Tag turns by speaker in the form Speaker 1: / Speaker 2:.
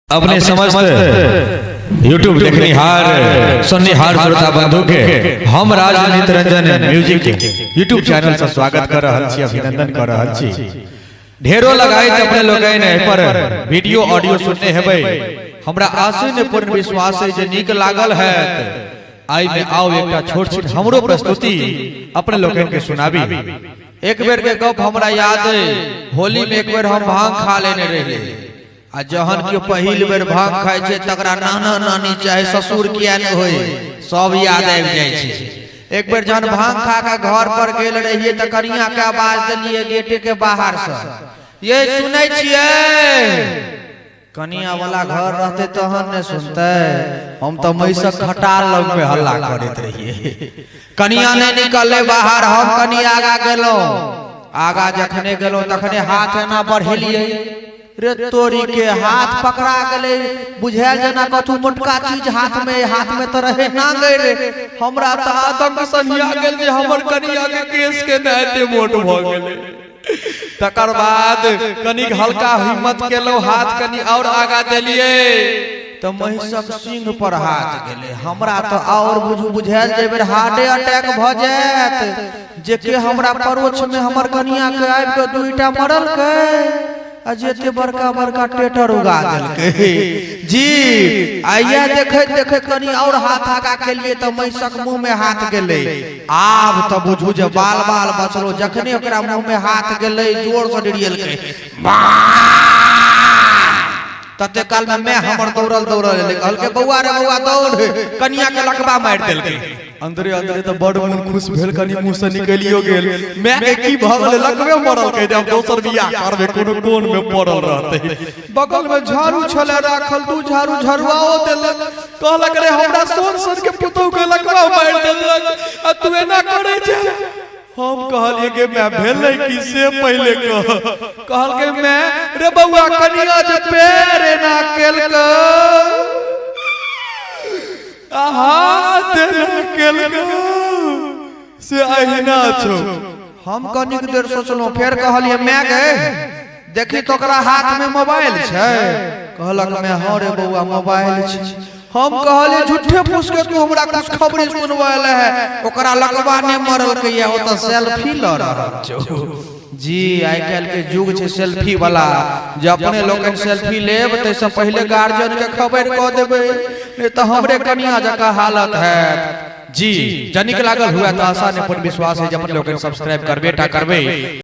Speaker 1: अपने समस्त यूट्यूब देखनिहार सुननिहार श्रोता बंधु के हम Raj Nitranjan music YouTube channel से स्वागत कर रहल छी, अभिनंदन कर रहल छी। ढेरो लगाइत अपने लोगन एहि पर वीडियो ऑडियो सुनने हेबै। हमरा आशय ने पूर्ण विश्वास है जे नीक लागल हैत। आई में आओ एकटा छोट छिन हमरो प्रस्तुति अपने लोगन के सुनाबी। एक बेर के गप हमरा याद है, होली में एक बेर हम भांग खा लेने रहिए। आ जहन केओ पहिल बेर भांग खाइ छै तकरा नाना नानी चाहे ससुर किया नहि होय, सब याद आबि जाइ छै। एक बेर जहन भांग खा के घर पर गेल रहिए तऽ कनिया के आवाज देलिए गेटे के बाहर से, ये सुनै छियै? कनिया वाला घर रहते तहन ने सुनते। हम तऽ मईसक खटाल लग में हल्ला करैत रहिए। कनिया नहि निकलले बाहर, हम कनि आगा गेलहुँ। आगा जखने गेलहुँ तखने हाथ एना बढ़ेलिए रे तोरी के हाथ पकड़ा गेलै। बुझायल जेना कथू मोटका चीज हाथ में, हाथ में तऽ रहे ना गए रे। हमरा तऽ आतंक सनिया गेल जे हमर कनिया के केस के ना एते मोट भऽ गेलै। तकर बाद कनिक हल्का हिम्मत केलहुँ, हाथ कनि और आगा देलिए तऽ महिषक सिंह पर हाथ गेलै। हमरा तऽ और बुझू बुझायल जे बेर हार्टे अटैक भऽ जायत, जे के हमरा परोछ में हमर कनिया के आबि के दुईटा मरलकै आ जेते बड़का बड़का टेटर उगा देलकै जी। आइया देखैत देखैत कनि और हाथ आगा केलिए तऽ महिषक मुंह में हाथ गेलै। आब तऽ बुझू जे बाल बाल बचलो। जखने ओकरा मुंह में हाथ गेलै, जोर से डिरियलकै। तते काल में मैं हमर दौड़ल दौड़ल एलै, कहलकै बौआ रे बौआ दौड़, कनिया के लकबा मारि देलकै।
Speaker 2: अंदरे अंदरे तऽ बड़ मन खुश भेल, कनि मुँह से निकलियो गेल, माय के की भऽ गेलै, लकबे मरल के आब दोसर बियाह करबै, कोनो कोन में पड़ल रहतै। बगल में झाड़ू छले राखल, दू झाड़ू झड़ुआओ देलक। कहलक रे हमरा सोन सोन के पुतहु के लकबा मारि देलक आ तू एना करै छै। हम कहलियै गे माय भेलै की से पहिले कह। कहलकै माय रे बौआ कनिया जे पैर एना केलकै आ हाथ एना केलकै से अहिना छौ।
Speaker 1: हम कनिक देर सोचलहुँ, फेर कहलियै माय गे देखी तो ओकरा हाथ में मोबाइल छै। कहलक मैं हाँ रे बौआ मोबाइल छै। हम कहलियै झूठे फूस के तू हमरा कुछ खबरी सुनबैल है, ओकरा लकबा नहि मरलकै या ओ तऽ सेल्फी लऽ रहल छौ। जी आइ काल्हि के युग छै सेल्फी वाला, जे अपने लोकनि सेल्फी लेब ताहिसँ पहिले गार्जियन के खबरि कऽ देबै, नहि तऽ हमरे कनिया जकाँ हालत हैत। जी जनिक लागल हुआ तऽ आशा नहि पूर्ण विश्वास है जे अपन लोकनि सब्सक्राइब करबे टा करबै।